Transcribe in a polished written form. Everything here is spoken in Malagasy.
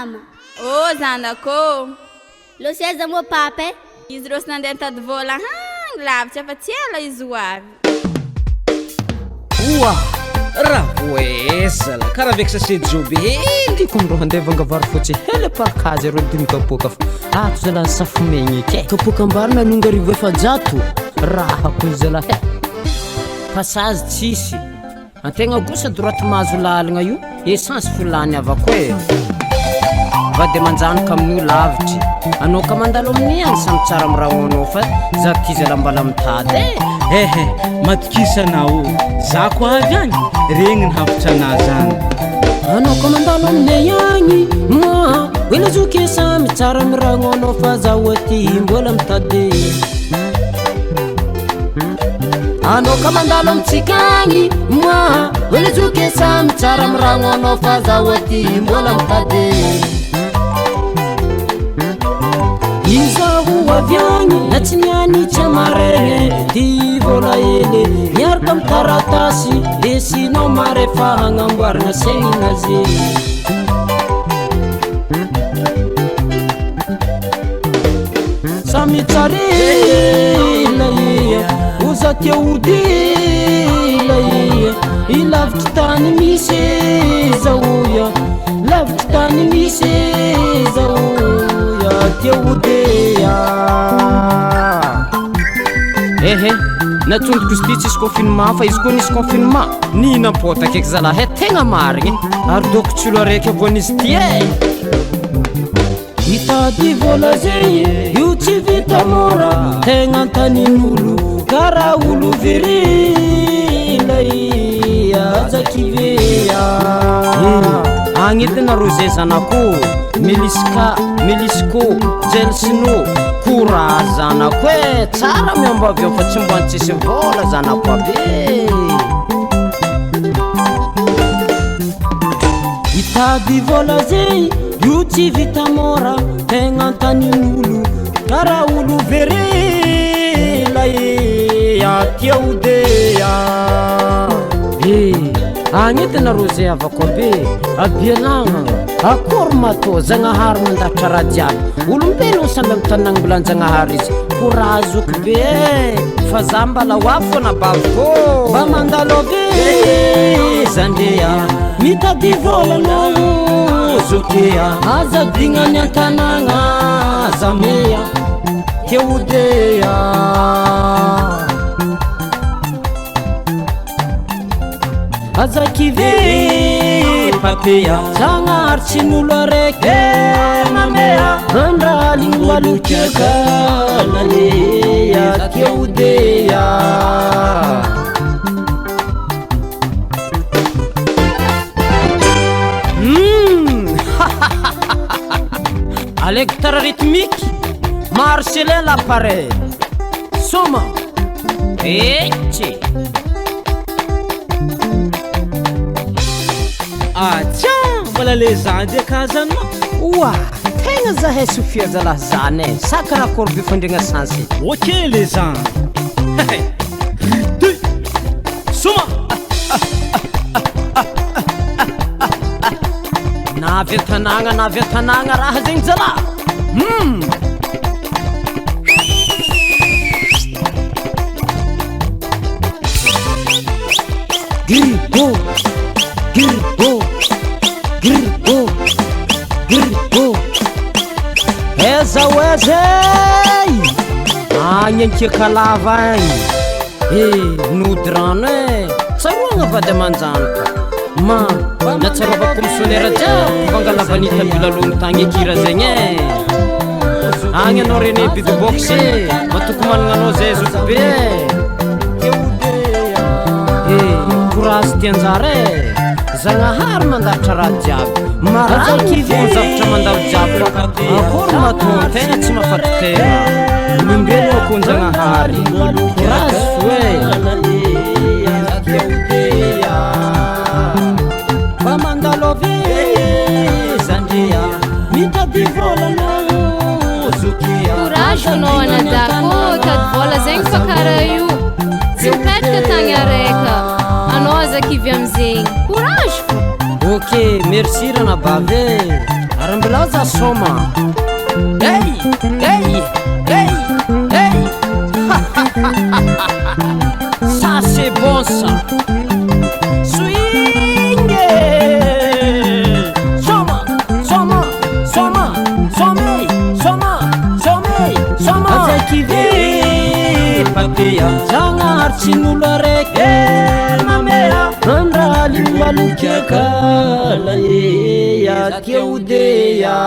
mama. Ô zanako ô! Lôsy aiza moa papa e? Izy rô sy nandeha nitady vôla hagny lavitra fa tsy ela izy ho avy. Oa! Raha voe zala, karaha avec sachet joby hely ko ndro handeha vanga vary fotsy hely parkazy areo dimy kapoaka fa ato zala ny safomegny eky e. Kapoakam-bary nanonga 1400 raha ko zala he. Passage tsisy. Antegna kosa droite mahazo lalagna io, essence fo lany avako e. Vady aman-janaka amin'io lavitry. Anao ka mandalo amin'io any samy tsara miragnonao fa za ty zala mbala mitady e. Ehe, matokisa anao, za ko avy agny, regny ny hafitra anah zany. Anao ka mandalo aminay agny, moa wela zoky samy tsara miragnonao fa zaho aty mbola mitady. Anao ka mandalo amintsika agny moa wela zoky samy tsara miragnonao fa zaho aty mbola mitady. Izaho avy agny na tsy niany tsy amaregny ty vola hely miaraka amy taratasy lesinao mare fa hagnamboarana saignazy. Samy tsarela ia, oza tia odila ia, i lavitry tany misy zao ia, lavitry tany misy zao ia, tia odia. Ehe, natsondroko izy ty tsisy confinement fa izy koa nisy confinement nihinam-potaka eky zalahy e, tegna marigny ary doko tsilo araiky avoan'izy ty e. Mitady vola zegny io tsy vita mora, tegna antanin'olo karaha olo virila aza kivea. Agny edy nareo zay zanako, Meliska, Melisco, Jelsino, courage zanako e, tsara miomba avy eo fa tsy mbo antsisy vola zanako aby e. Mitady vola zegny io tsy vita mora, tegna antanin'olo karaha olo verela e, aty aodea. E, agny edy nareo zay avako aby e, abialagna, akory matô Zagnahary mandahatra raha jiaby, olombelogno samby amy tanàgna mbola an-Jagnahary izy, courage zoky be e, fa za mbala ho avy fô nabaviko. Mba mandalo avy zandria, mitady vola anao zokia, aza digna ny an-tanàgna zamea, te hodea. Aza kivy papea, Zagnahary tsy n'olo araiky mamea, andraligny malokiaka nalea te hodea. Allez, guitare rythmique, Marcelin l'appareil, Soma, Etche. Atia, mbola le zandry akazany ma. Oa, tegna zahay Sofia zalahy zany e, sa karakory be fandregna sansy. Ok le zandry. Deux, Soma. Na avy an-tanàgna na avy an-tanàgna raha zegny zalahy. Gribo, gribo, gribo, gribo. Aiza ho aiza e? Agny Ankiakalava agny. E, nody rano e. Tsaroagna vady aman-janaka. Ma, natsarovako commissionnaire jiaby vangalavanita bilalogno tagny ekira zegny e. Agny anao rene beatbox e, matoky managna anao zay zoky be e. E, courage ty anjara e. Zagnahary mandahatra raha jiaby. Marary fo zavatra mandalo jiaby fa akory mahatonga tsy mahafaty tegna. Olombelo akon-Jagnahary. Courage fo e. Mba mandalo avy zandria, mitady vola anao zokia. Courage anao anadako, tady vola zegny fa karaha io. Tsy mipetraka tagny araika. Anao aza kivy amizegny. Courage fo. Ok, merci ranabavy e. Ary mbilaza soma. Hey, hey, hey, hey. Ça c'est bon ça. Swing. Soma, soma, soma, some, soma, some, soma. Azakive papea. Zagnahary tsy n'olo araiky mamea. Andraly malokiakala e akeodea.